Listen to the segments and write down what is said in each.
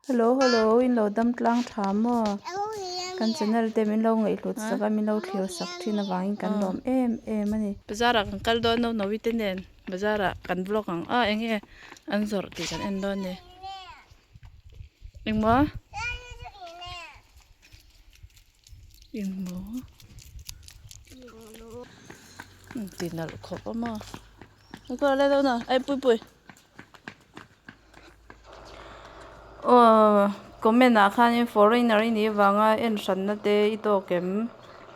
Hello hello in lo dam tlang tha maw? Kan channel te min lo ngaihhlut sak a min lo thlir sak thin avangin kan lawm em em a ni. Bazar ah kan kal dawn no Novi te nen bazar ah kan vlog ang a enge an zawrh tih kan en dawn ni. Engmaw? Engmaw? Ti nalh khawp a maw? Ai pui pui. Aw comment ah khanin foreigner i nih avanga en hranna te i tawk em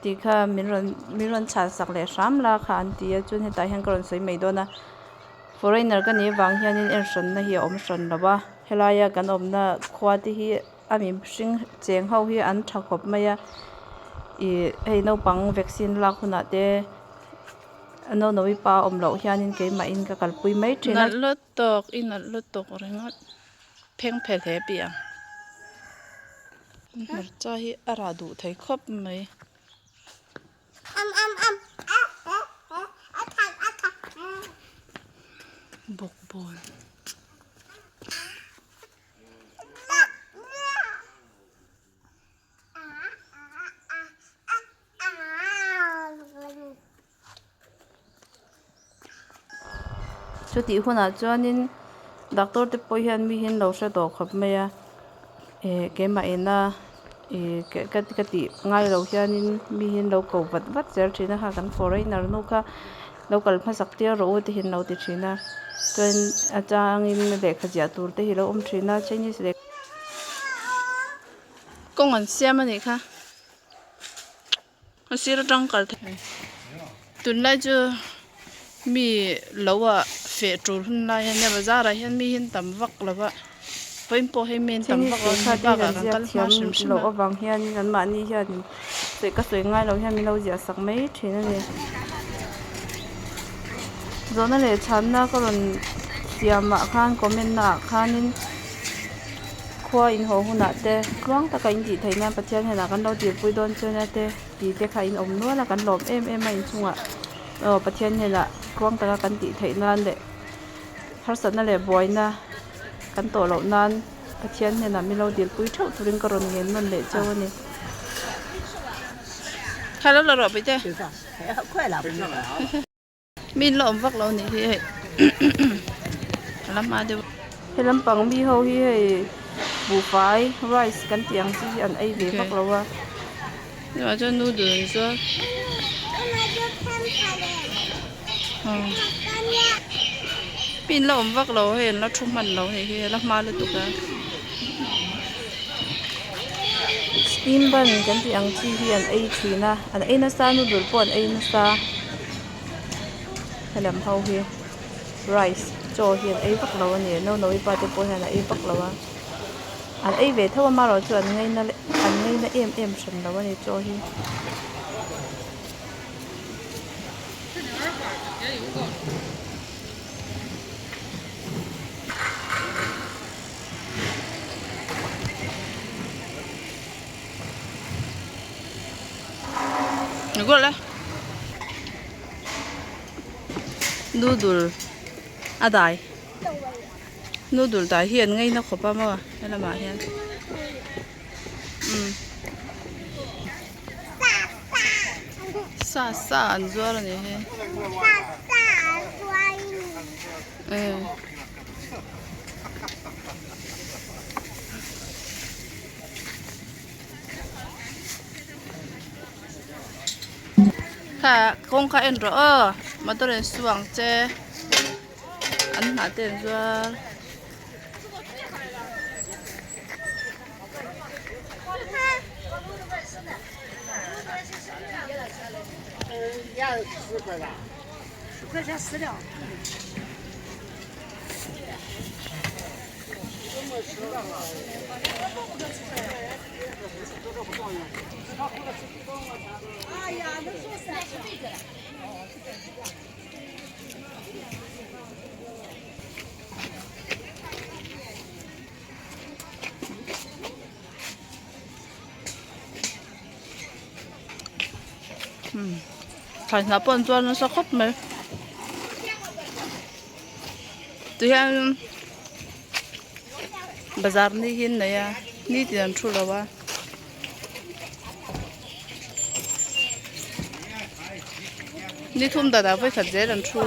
tih kha min rawn min rawn chhan sak leh hram la kha an ti a chuan hetah hian ka rawn sawi mai dawn a foreigner ka nih avang hianin en hranna hi a awm hran lo a helaia kan awmna khua te hi a mihring cheng ho hi an tha khawp mai a ih hei naupang vaccine lak hunah te. A naunawi pa awm loh hianin keimahin ka kalpui mai thin a. Nalh lutuk, i nalh lutuk ringawt pheng phe hle piang. Hmarcha hi a rah duh thei khawp mai. Bawkbawn. Chutih hunah chuanin doctor te pawh hian mi hi an lo hre tawh khawp mai a eh keimah ina ih ka ka tih ngai loh hianin mi hi an lo ko vat vat zel thin a kha kan foreigner nu kha lo kal hmasak tir rawh u te hi an lo ti thin a chuan a changin lehkha ziah tur te hi a lo awm thin a chinese leh. Kawng an siam a nih kha a sir atang kal theih tunlai chu mi lo ah feh tul hun lai a nia bazar ah hian mi hi an tam vak lo va vawiin pawh hei mi an tam vak lo a ni bakah kan kal hma hrim hrim a. Avang hianin anmahni hianin sawi ka sawi ngai lo hian min lo ziah sak mai thin a ni. Zawhna leh chhanna ka rawn siamah khan comment na ah khanin. Khua inhaw hunah te tluang taka in tih theih nan Pathian hian ah kan lo tirpui dawn chuan a te ti te kha in awm nual a kan lawm em em a inchungah aw Pathian hian ah tluang taka kan tih theih nan leh harsatna leh buaina kan tawh loh nan Pathian hian ah min lo dilpui theuh turin ka rawn ngen nawn leh cheu a ni. Kha lo la rawh Pite. Mi in la awm vak lo nih hi hei a la hma deuh. He lampang mi ho hi hei buhfai rice kan tih ang chi hi an ei ve vak lo a. Chuvang chuan noodle an zuar. Mi in la awm vak lo hei an la thu hman lo nih hi a la hma lutuk a. Steam bun kan tih ang chi hi an ei thin a an ei nasa noodle pawh an ei nasa. Helam ho hi rice chaw hi an ei vak lo a ni naunawi pa te pawh hian a ei vak lo a an ei ve tho a amaherawhchu an ngaina an ngaina em em hran lo a ni chaw hi. Noodle a dai noodle dai hi an ngaina khawp a maw helamah hian umm sa sa an zuar a ni hi umm. Kha kawng kha en rawh aw motor in su ang che an hnah te an zuar. Thlai hnah pawh an zuar nasa khawp mai tihian. Bazar ni hi an nei a nitin an thu lo a. Ni thum danah vawikhat zel an thu.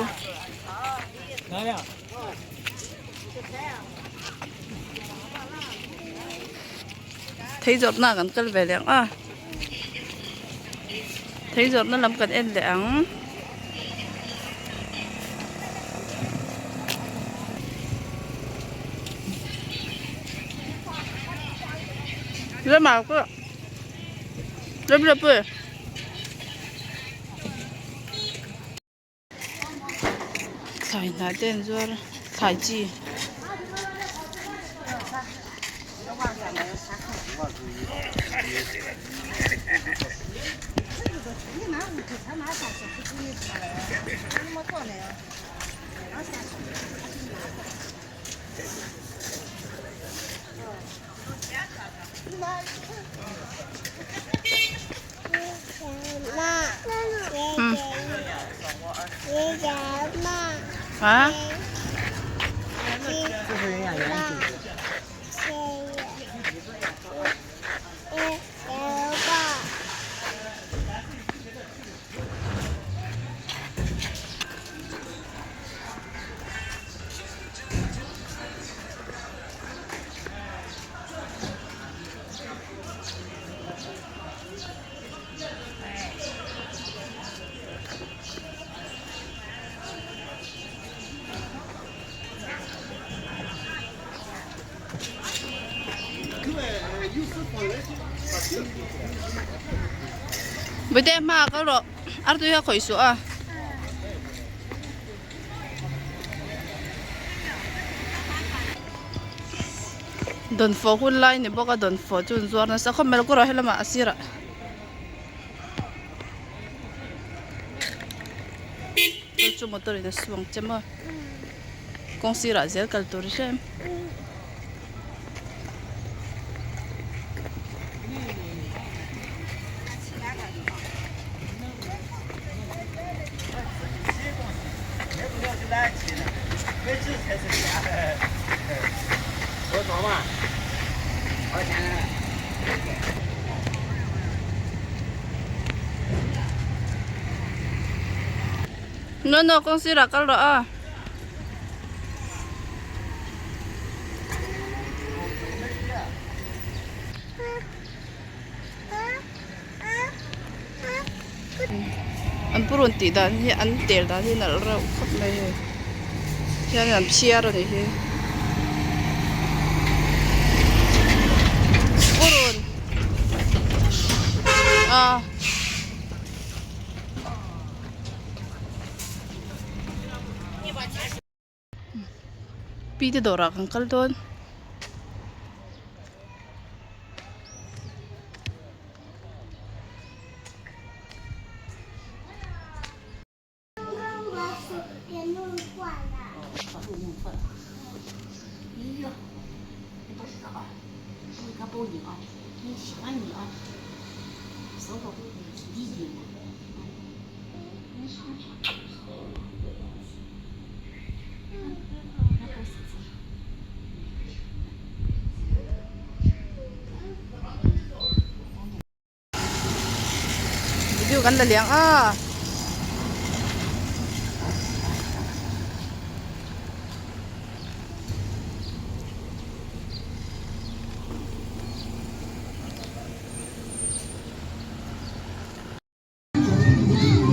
Thei zawrhna kan kal ve leh ang a thei zawrhna lam kan en leh ang. Thlai hnah te an zuar a thlai chi. A Bawihte hma ah kal rawh artui kha khawih suh a. Dawnfawh hun lai ni bawk a dawnfawh chu an zuar nasa khawp mai lo kawr ah helamah a sirah chu chu motor in a su ang che maw kawng sirah zel kal tur a hrem. No no kawng sirah kal rawh a. An purun tih dan hi an tel dan hi nalh reuh khawp mai hei hian an phiar a nih hi purun a. Pi te dawrah kan kal dawn. Video kan la liang a.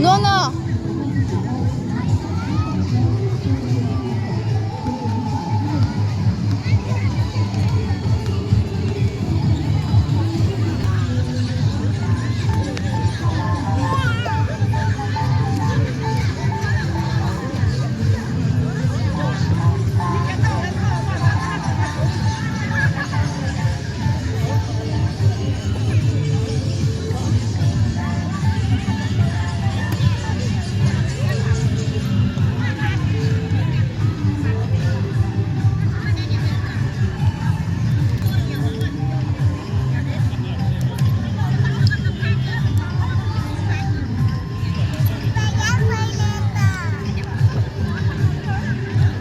No no.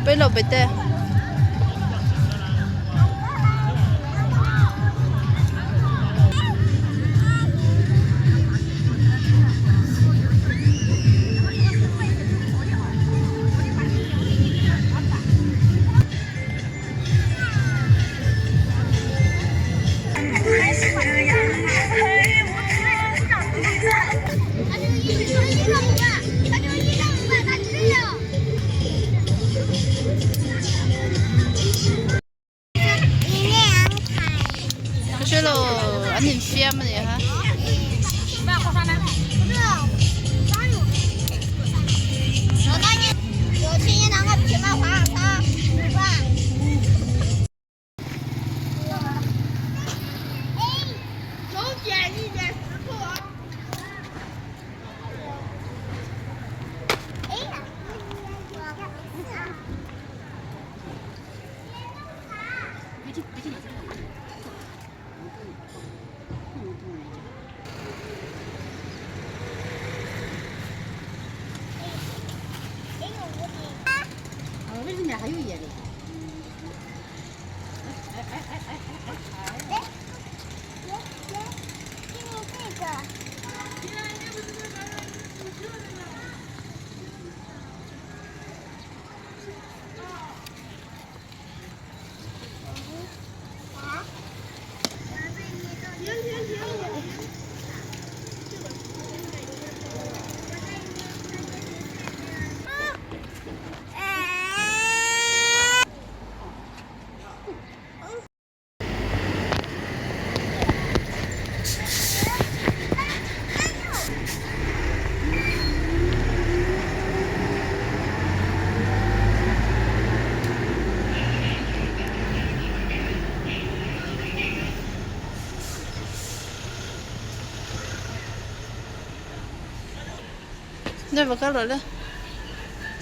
Pe lo pe te. Chelo an infiam a ni ha. Le va kal rawh le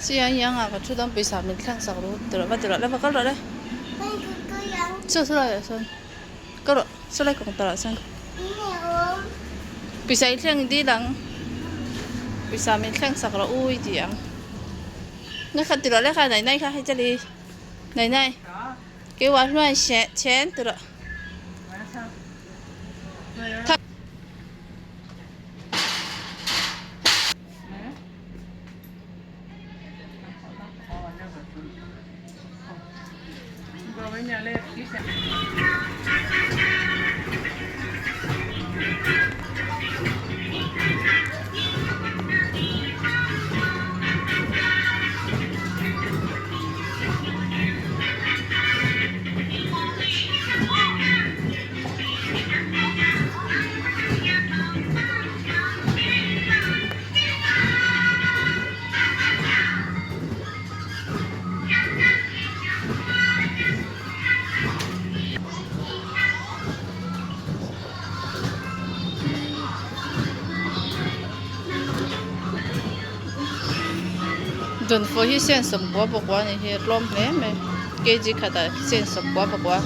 chiang yang ah ka thu dawn pawisa min thleng sak ru ti rawh va ti rawh le va kal rawh le saw saw lai ah sawn kal rawh saw lai kawng tarah sawn pawisa i thleng dil ang pawisa min thleng sak rawh u i ti ang na kha ti rawh le kha nai nai kha hei chali nai nai keimah hnuai chen ti rawh. Dawnfawh hi sen sawmkua pakua a ni hi a tlawm hle mai kg khatah sen sawmkua pakua.